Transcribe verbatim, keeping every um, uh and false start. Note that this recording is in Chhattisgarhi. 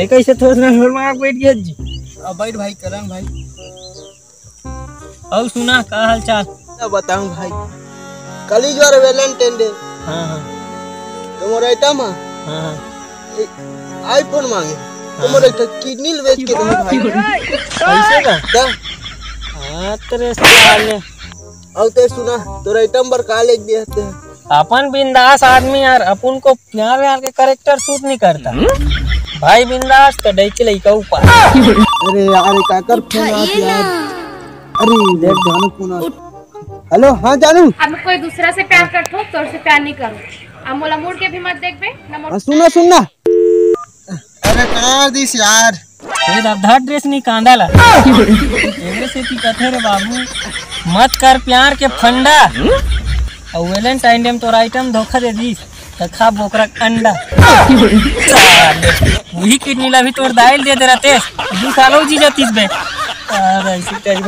ए, कइसे थोस ना ढोल मार बैठ गया जी? अब बैठ भाई, करन भाई। अउ सुना, का हाल चाल? ना बताऊं भाई, कल ही जो वैलेंटाइन डे। हाँ, हाँ। तो मोर आइटम है। हाँ, हाँ। ए, iPhone मांगे। तो हाँ। मोर एक ठो किडनी ल बेच के दे भाई। कैसे का? दा। हाँ, तेरे साले। अउ ते सुना, तोर आइटम बर का लेके दिया ते? अपन बिंदास आदमी यार, अपन को प्यार व्यार के कैरेक्टर सूट नहीं करता। भाई बिंदास तो डैकी लइका ऊपर। अरे यार, ये काकर फोन आत यार? अरे देख जानू फोन आत। हेलो, हाँ जानू। अब कोई दूसरा से प्यार करत हो, तोर से प्यार नहीं करो। अब मोला मुड़ के भी मत देखबे, ना मोर हाँ, सुन ना, सुन ना। अरे कहाँ दिस यार? ये दबधा ड्रेस नहीं कांदा ला। एवरे से ती कथे रे बाबू, मत कर प्यार के फंडा। अउ वैलेंटाइन डे में तोर आइटम धोखा दे दिस, त खा बोकरा के अंडा। वही किडनी ला भी तोर दाई ल दे दे रहते, दू सालों जी जातीस बे। अरे ऐसे कही